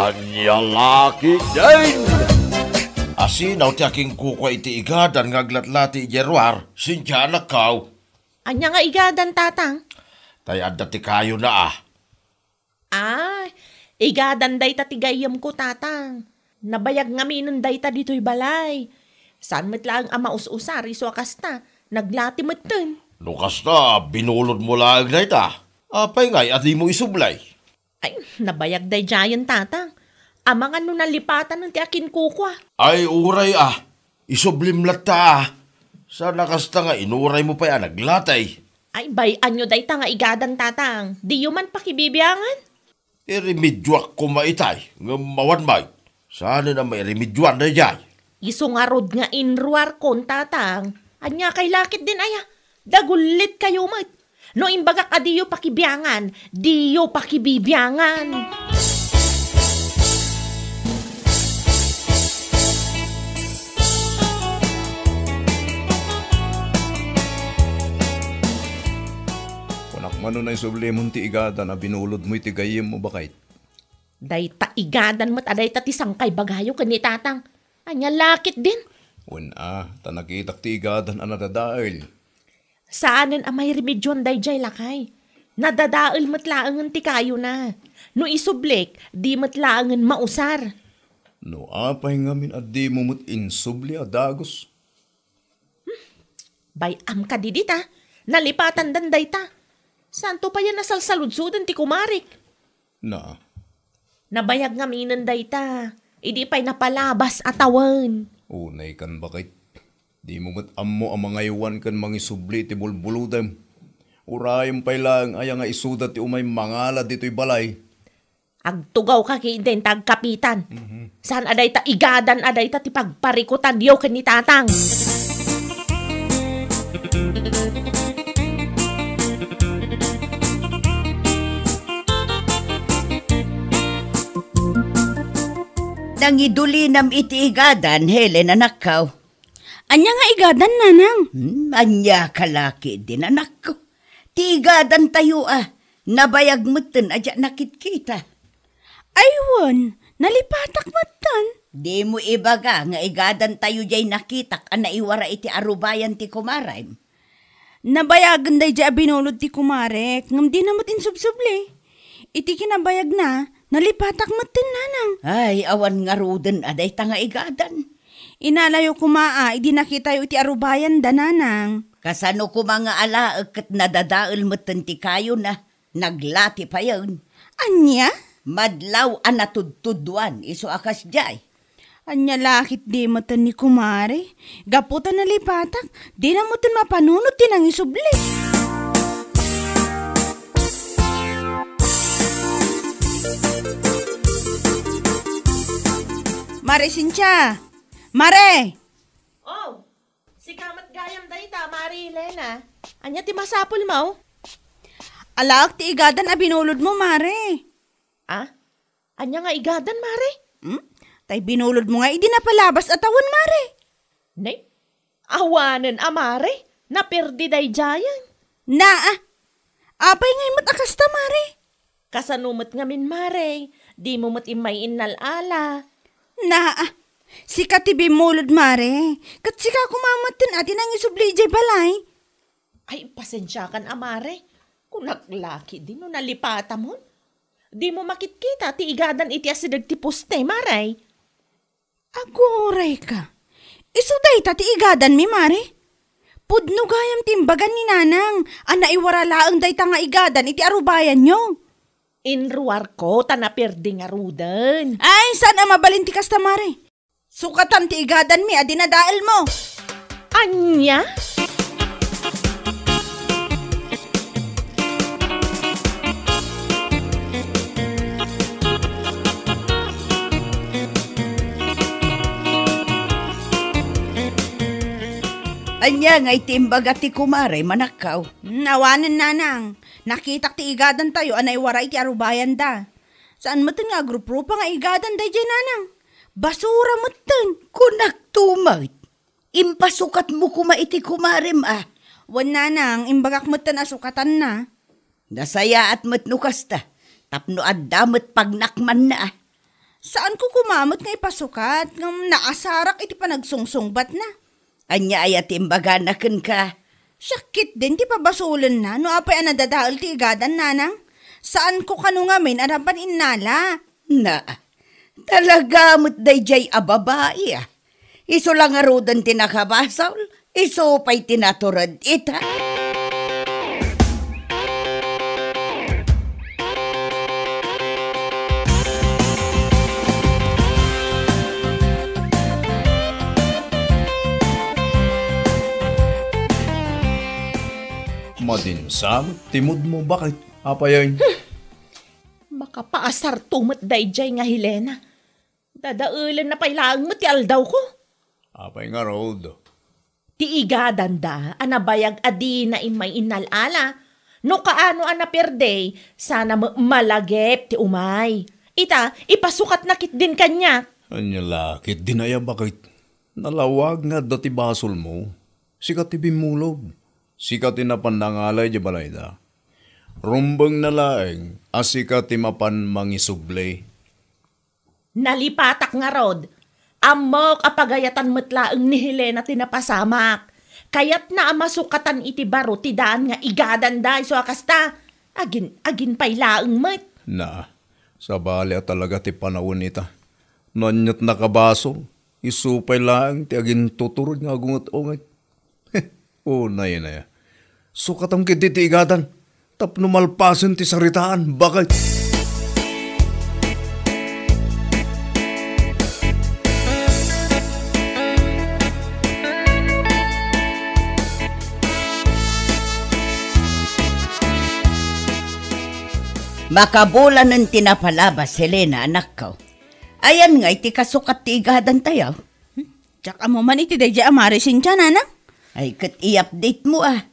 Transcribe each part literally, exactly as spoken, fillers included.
Ania la ketdin? Asino ti akinkukua iti igadan nga aglatlati idiay ruar, Cynthia, anakko? Ania nga igadan, Tatang? Tay adda ti kayona, a. Ah, igadan dayta ti gayyemko, Tatang. Nabayag ngaminen dayta ditoy balay. Saan met laeng a maus-usar isu a kasta, naglati metten. No kasta, binulodmo laeng dayta. Apay ngay a dimo isubli? Ay, nabayag daydiayen, Tatang. Amangan no nalipatanen ti akinkukua. Ay, uray a. Isublim latta a. Saan a kasta nga inuraymo pay a naglati. Ay, bay-anyo dayta nga igadan, Tatang. Diyo man pakibibiangan? Iremedioak koma itay, ngem awan met. Saanen a mairemedioan daydiay. Isu ngarud nga inruarkon, Tatang. Ania kay la ketdin aya? Dagullit kayo met. No imbagak a diyo pakibiangan, diyo pakibibiangan. Kunak man no naisublimon ti igadan a binulodmo iti gayyemmo, baket. Dayta igadan met a dayta ti sangkaibagayo ken ni Tatang. Ania la ketdin? Wen a, ta nakitak ti igadan a nadadael. Saanen a mairemedioan daydiay, lakay. Nadadael met laengen ti kayona. No isublik, di met laengen mausar. No apay ngamin a dimo met insubli a dagus? Bay-am kadi dita. Nalipatandan dayta. Saanto pay a nasalsaludsoden ti kumarek? Na. Nabayag ngaminen dayta. Idi pay napalabas a tawen. Unay kan, baket. Dimo met ammo a mangaywan ken mangisubli ti bulbulodem. Urayem pay laeng aya nga isuda ti umay mangala ditoy balay. Agtugawka ketdin ta agkapitan. Mhm. Saan a dayta igadan a dayta ti pagparikutanyo ken ni Tatang? Nangidulinam iti igadan, Helen, anakko. Ania nga igadan, nanang? Hmm, ania ka la ketdin, anakko? Ti igadantayo a, nabayag metten a diak nakitkita. Ay wen, nalipatak metten. Dimo ibaga nga igadantayo diay nakitak a naiwara iti arubayan ti kumarem. Nabayagen daydiay a binulod ti kumarek, ngem dina met insubsubli. Iti kinabayagna, nalipatak metten, nanang. Ay, awan ngaruden a dayta nga igadan. Inalayo koma a, idi nakitayo iti arubayanda, nanang. Kasano koma nga alaek ket nadadael metten ti kayona, naglati payen. Ania? Madlaw a natudtuduan isu a kasdiay. Ania la ketdi metten ni kumare? Gapu ta nalipatak, dina metten mapanunot ti nangisubli. Mare Cynthia! Mare! Oh, sika met gayam dayta, Mare Elena. Ania ti masapulmo? Alaek ti igadan a binulodmo, Mare. Ah? Ania nga igadan, Mare? Hmm? Tay binulodmo nga idi napalabas a tawen, Mare. Nay, awanen a, Mare. Naperdi daydiayen. Naa. Apay ngay met a kasta, Mare? Kasano met ngamin, Mare? Dimo met immay innal-ala. Naa. Sika ti bimmulod, Mare. Ket sika koma metten a ti nangisubli idiay balay. Ay, pasensiakan a, Mare. Kunak la ketdi no nalipatamon. Dimo makitkita ti igadan iti asideg ti poste, Mare. Agurayka. Isu dayta ti igadanmi, Mare. Pudno gayam ti imbagan ni Nanang a naiwara laeng dayta nga igadan iti arubayanyo. Inruarko ta naperdi ngaruden. Ay, saan a mabalin ti kasta, Mare. Sukatan ti igadanmi a dinadaelmo. Ania? Ania nga iti imbaga ti kumare, manakkaw? Hmm, awanen, Nanang. Nakitak ti igadantayo a naiwara iti arubayanda. Saan metten nga agruprupa nga igadan daydiay, Nanang. Basura metten. Kunak tumet. Impasukatmo koma iti kumarem a. Wen, Nanang, imbagak metten a sukatanna. Nasayaat met no kasta, tapno adda met pagnakmanna a. Saanko koma met nga ipasukat, ngem naasarak iti panagsungsungbatna. Ania aya ti imbagana kenka? Siak ketdin ti pabasolenna no apay a nadadael ti igadan, nanang. Saanko kano ngamin a napan innala. Na, talaga met daydiay a babai, a. Isu la ngaruden ti nakabasol, isu pay ti natured ita. Madinsa met ti mood mo, baket. Apay, ay? Hmm. Makapaasarto met daydiay nga Helena. Dadaelenna pay laeng met ti aldawko. Apay ngarud? Ti igadanda a nabayag a dina immay innal-ala. No kaano a napierde, sana met malagip ti umay. Ita, ipasukatna ketdin kaniak. Ania la ketdin aya, baket? Nalawag nga adda ti basolmo. Sika ti bimmulog. Sika ti napan nangala idiay balayda. Rumbengna laeng a sika ti mapan mangisubli. Nalipatak ngarud. Ammok a pagayatan met laeng ni Helena ti napasamak. Kayatna a masukatan iti baro ti daan nga igadanda isu a kasta. Agin-agin pay laeng met. Na, sabali a talaga ti panawen ita. No aniat nakabasol, isu pay laeng ti agintuturod nga agunget-unget. Unay, unay. Sukatam ketdi ti igadan tapno malpasen ti saritaan, baket. Makabulanen ti napalabas, Helena, anakko. Ayan ngay ti kasukat ti igadantayo? Diak ammo man iti daydiay a Mari Cynthia, nanang. Ay, ket i-update mo, a.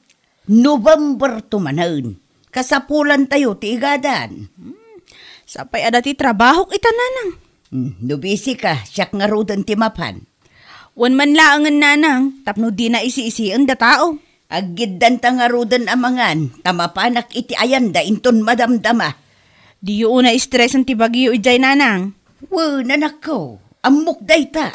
November to manen. Kasapulantayo ti igadan. Hmm, sapay adda ti trabahok ita, nanang. Hmm, no busy ka, siak ngaruden ti mapan. Wen man laengen, nanang, tapno dina isi-isien datao. Aggiddanta ngaruden a mangan, ta mapanak iti ayanda inton madamdama. Diyo unay stresen ti bagyo idiay, nanang. Wen, anakko, ammok dayta.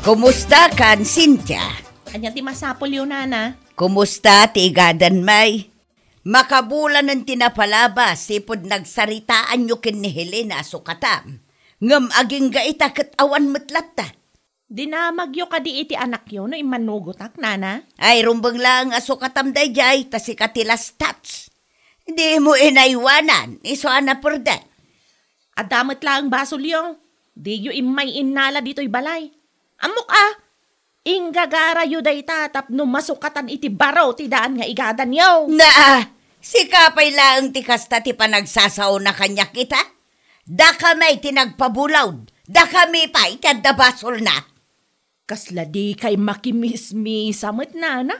Kumusta kan, Cynthia? Ania ti masapulyo, nana? Kumusta ti igadan, may? Makabulanen ti napalabas, sipud nagsaritaanyo ken ni Helena a sukatam. Ngem agingga ita ket awan met latta. Dinamagyo kadi iti anakyo no immanugotak, nana? Ay, rumbeng laeng a sukatam daydiay, ta sika ti last touch. Dimo inaywanan, isu a naperde. Adda met laeng basolyo. Diyo immay innala ditoy balay. Ammok a, inggagarayo dayta tapno masukatan iti baro ti daan nga igadanyo. Naa, sika pay laeng ti kasta ti panagsasaona kaniak ita? Dakami ti nagpabulaw, dakami pay ti adda basolna. Kasla dikay makimismisa met, nana?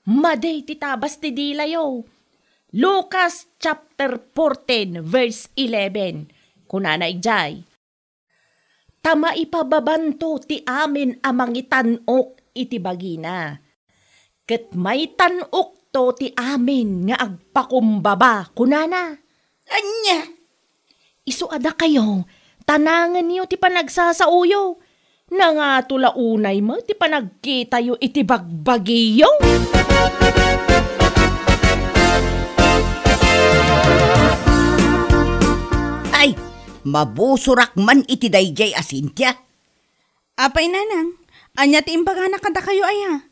Madi ti tabas ti dilayo. Lucas chapter fourteen, verse eleven. Kunana idiay, "Ta maipababanto ti amin a mangitan-ok iti bagina, ket maitan-okto ti amin nga agpakumbaba," kunana. Ania? Isu a dakayo, tanangenyo ti panagsasaoyo. Nangato la unay met ti panagkitayo iti bagbagiyo. Ay, mabusorak man iti daydiay a Cynthia. Apay, nanang, ania ti imbagana kadakayo aya?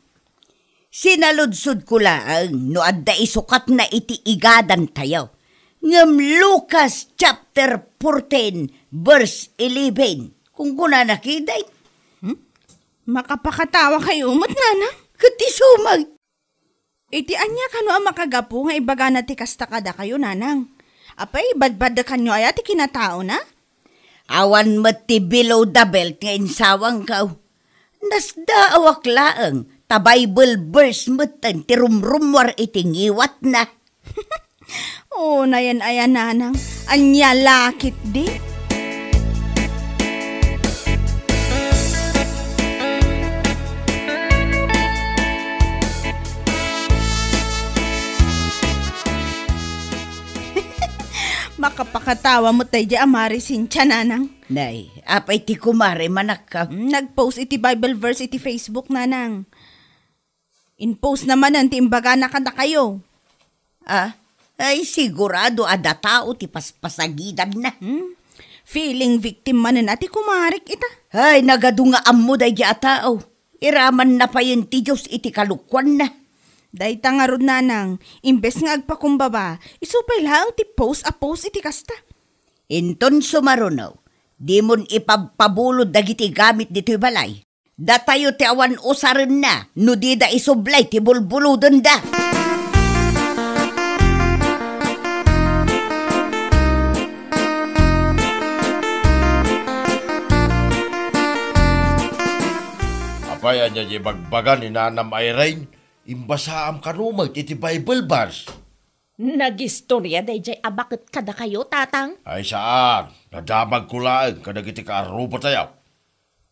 Sinaludsodko laeng no adda isukatna iti igadantayo. Ngem Lucas chapter fourteen, verse eleven, kunkunana ketdin. Hmm? Makapakatawa kayo met, nanang? Ket isu met. Iti ania kano a makagapu nga ibagana ti kasta kadakayo, nanang? Apay, badbadekanyo aya ti kinataona? Awan met ti below the belt nga insawangko. Nasdaawak laeng, ta Bible verse metten ti rumrummuar iti ngiwatna. O, nayan aya, nanang. Ania la ketdi? Katawa met daydiay a Mari Cynthia, nanang. Nay, apay ti kumare, manakkaw? Mm, nag-post iti Bible verse iti Facebook, nanang. In-post na manen ti imbagana kadakayo. Ah, ay, sigurado a datao ti paspasagidanna. Hmm? Feeling victim manen a ti kumarik ita. Ay, nagadu nga ammo daydiay a tao. Iramanna payen ti Dios iti kalokuanna. Dayta ngarud, nanang, imbes nga agpakumbaba, isu pay laeng ti post a post iti kasta. Inton sumaruno, dimon ipabpabulod dagiti gamit ditoy balay. Datayo ti awan usarenna no dida isublay ti bulbulodenda. Apay, ania ti ibagbaga ni Nanam Irene? Imbasaam kano met iti Bible verse. Nagistoria daydiay a baket kadakayo, Tatang? Ay, saan. Nadamagko laeng kadagiti kaarrubatayo.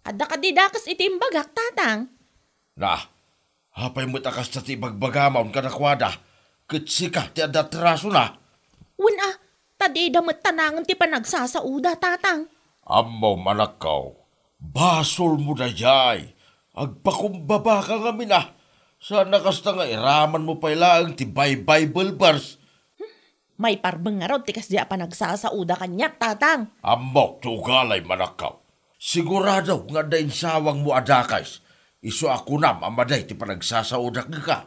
Adda kadi dakes iti imbagak, Tatang? Na, apay met a kasta ti ibagbagam kadakuada, ket sika ti adda atrasona? Wen a, ta dida met tanangen ti panagsasaoda, Tatang. Ammom, anakko, basolmo daydiay. Agpakumbabaka ngamin a. Saan a kasta nga iramanmo pay laeng ti Bi-, Bible verse. Maiparbeng ngarud ti kasdiay a panagsasaoda kaniak, Tatang. Ammok ti ugalim, anakko. Sigurado nga adda insawangmo a dakes. Isu a kunam a madi ti panagsasaoda kenka.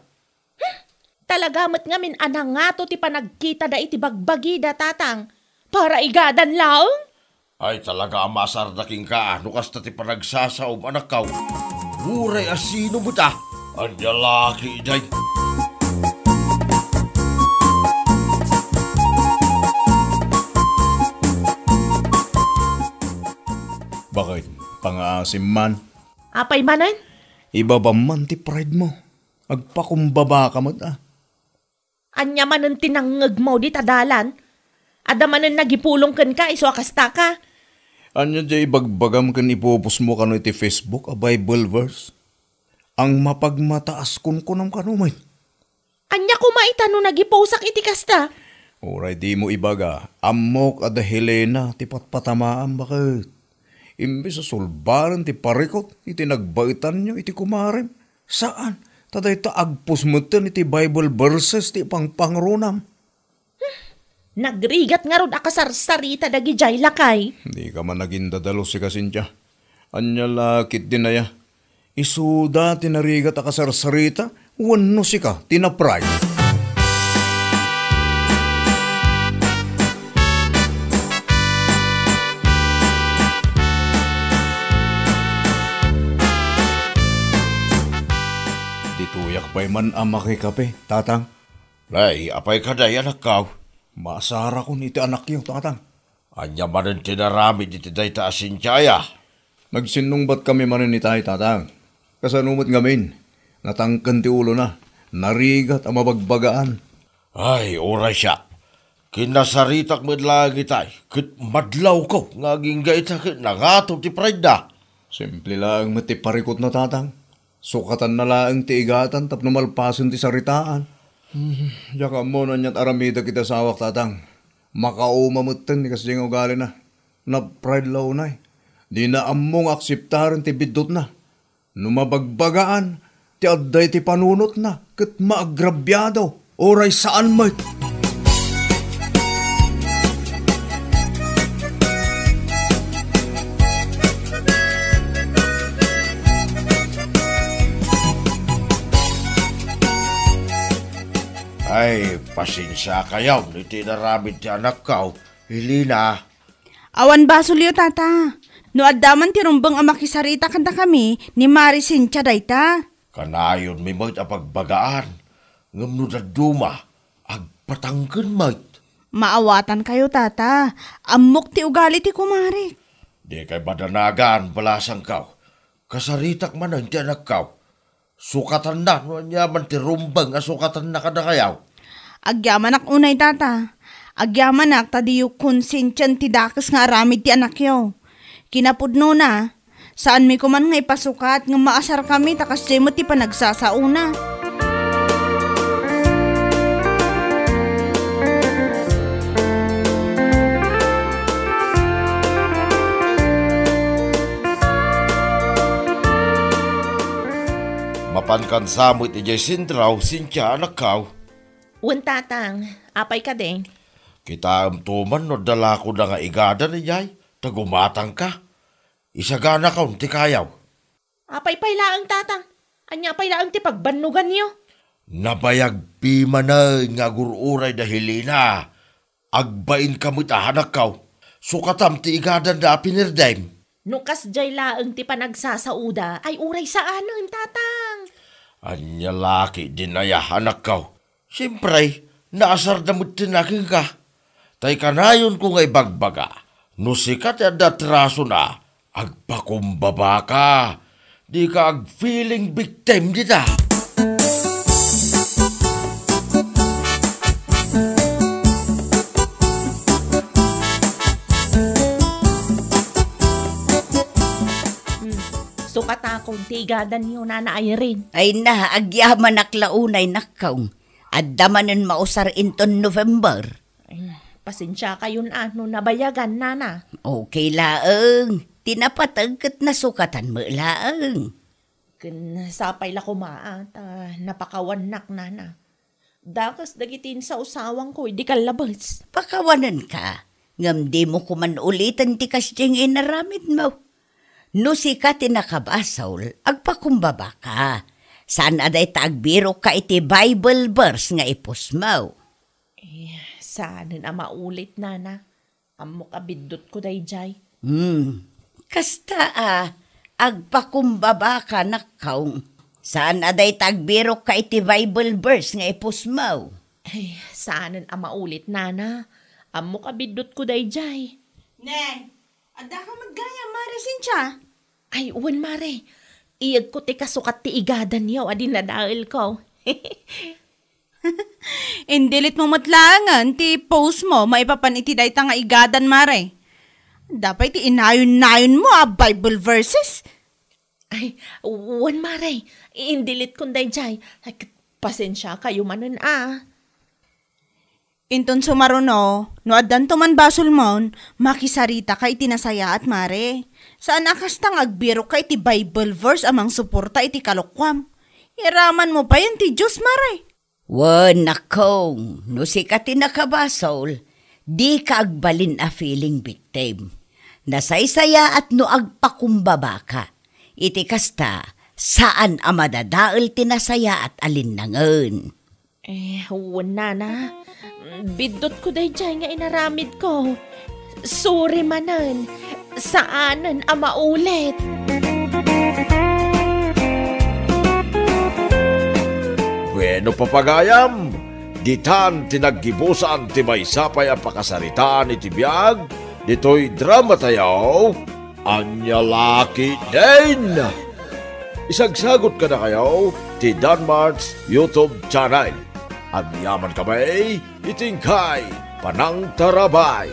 Talaga met ngamin a nangato ti panagkitada iti bagbagida, Tatang. Para igadan laeng? Ay, talaga a maasarda kenka no kasta ti panagsasaom, anakko. Uray a sino met a, ania la ketdin? Baket, pangaasim man. Apay manen? Ibabam man ti pride mo. Agpakumbabaka met a. Ania manen ti nangngegmo dita dalan? Adda manen nagipulong kenka isu a kastaka? Ania ti ibagbagam ken ipupusmo kano iti Facebook a Bible verse? Ang mapagmataas kunkunam kano met. Ania koma ita no nagiposak iti kasta? Uray dimo ibaga, ammok a da Helena ti patpatamaam, baket. Imbes a sulbaren ti parikut iti nagbaetanyo iti kumarem, saan, ta dayta agpus metten iti Bible verses ti pangpangrunam. Nagrigat ngarud a kasarsarita dagidiay, lakay. Dika man agindadalus, sika, Cynthia. Ania la ketdin aya? Isuda ti narigat a kasarsarita wenno sika ti na-pride? Ditoyak pay man a makikape, Tatang. Nay, apay kadi, anakko? Maasarakon iti anakyo, Tatang. Ania manen ti naramid iti dayta a Cynthia aya? Nagsinnungbatkami manen itay, Tatang. Kasano met ngamin? Natangken ti ulona. Narigat a mabagbagaan. Ay, uray siak. Kinasaritak met laeng itay, ket madlawko nga agingga ita ket nangato ti pridena. Simple laeng met ti parikutna, Tatang. Sukatanna laeng ti igatan tapno malpasen ti saritaan. Hmm, diak ammo no aniat aramidek iti asawak, Tatang. Makauma metten ti kasdiay nga ugalina. Na-pride la unay. Dina ammo nga akseptaren ti biddutna. No mabagbagaan ti adda iti panunotna ket maagrabiado, uray saan met. Ay, pasensiakayo iti inaramid ti anakko, Helena. Awan basolyo, Tata. No adda man ti rumbeng a makisarita kadakami, ni Mari Cynthia dayta. Kanayonmi met a pagbagaan, ngem no dadduma, agpatangken met. Maawatankayo, Tata. Ammok ti ugali ti kumarik. Dikay madanagan, balasangko. Kasaritak manen ti anakko. Sukatanna no aniaman ti rumbeng a sukatanna kadakayo. Agyamanak unay, Tata. Agyamanak ta diyo konsensian ti dakes nga aramid ti anakyo. Kinapudnona, saanmi koman nga ipasukat nga maasarkami ta kasdiay met ti panagsasaona. Mapankansa met idiay sentraw, Cynthia, anakkaw. Wen, Tatang. Apay kadi? Kitaem to man no adda lakoda nga igadan idiay, ta gumatangka. Isaganakon ti kayaw. Apay pay laeng, Tatang? Ania pay laeng ti pagbannoganyo? Nabayagpi manen nga agur-uray da Helena. Agbainka met a, anakkaw. Sukatam ti igadanna a pinirdem. No kasdiay laeng ti panagsasaoda, ay uray saanen, Tatang. Ania la ketdin aya, anakkaw? Siempre, naasarda metten a kenka. Tay kanayonko nga ibagbaga, no sika ti adda atrasona, agpakumbabaka. Dika ag-feeling victim dita. Hmm. Sukatakon ti igadanyo, Nana Irene. Ay na, agyamanak la unay, nakkaw. Adda manen mausar inton November. Ay, pasensiakayon a no nabayagan, Nana. Okay laeng. Ti napateg ket nasukatan met laeng. Ken sapay la koma a ta napakawannak, Nana. Dakes dagiti insawsawangko idi kallabes. Pakawanenka, ngem dimo koman uliten ti kasdiay nga inaramidmo. No sika ti nakabasol, agpakumbabaka. Saan a dayta agbirokka iti Bible verse nga ipusmo. Eh, saanen a maulit, Nana. Ammok a biddutko daydiay. Hmm. Kasta a, agpakumbabaka, nakkaw. Saan a dayta agbirokka iti Bible verse nga ipusmo. Ay, saanen a maulit, Nana. Ammok a biddutko daydiay. Neng, addaka met gayam, Mare Cynthia? Ay, wen, Mare. Iyegko ti kasukat ti igadanyo a dinadaelko. Indelete mo met laengen ti post mo maipapan iti dayta nga igadan, Mare. Adda pay ti inayon-nayon mo a Bible verses. Ay, wen, Mare. Indeletekon daydiay. Ay, ket pasensiakayo manen a. Inton sumaruno, no addanto man basolmon, makisaritaka iti nasayaat, Mare. Saan a kasta nga agbirokka iti Bible verse a mangsuporta iti kalokuam. Iramanmo payen ti Dios, Mare. Wen, nakkaw, no sika ti nakabasol, dika agbalin a feeling victim. Nasaysayaat no agpakumbabaka. Iti kasta, saan a madadael ti nasayaat a linnangen. Eh, wen, Nana. Biddutko daydiay nga inaramidko. Sorry manen. Saanen a maulit. Bueno, papagayam, ditan ti naggibusan ti maysa pay a pakasaritaan iti biag ditoy drama tayo, Ania La Ketdin. Isagsagut kadakayo ti Danmart's YouTube channel. Agyaman kami iti inkay panangtarabay.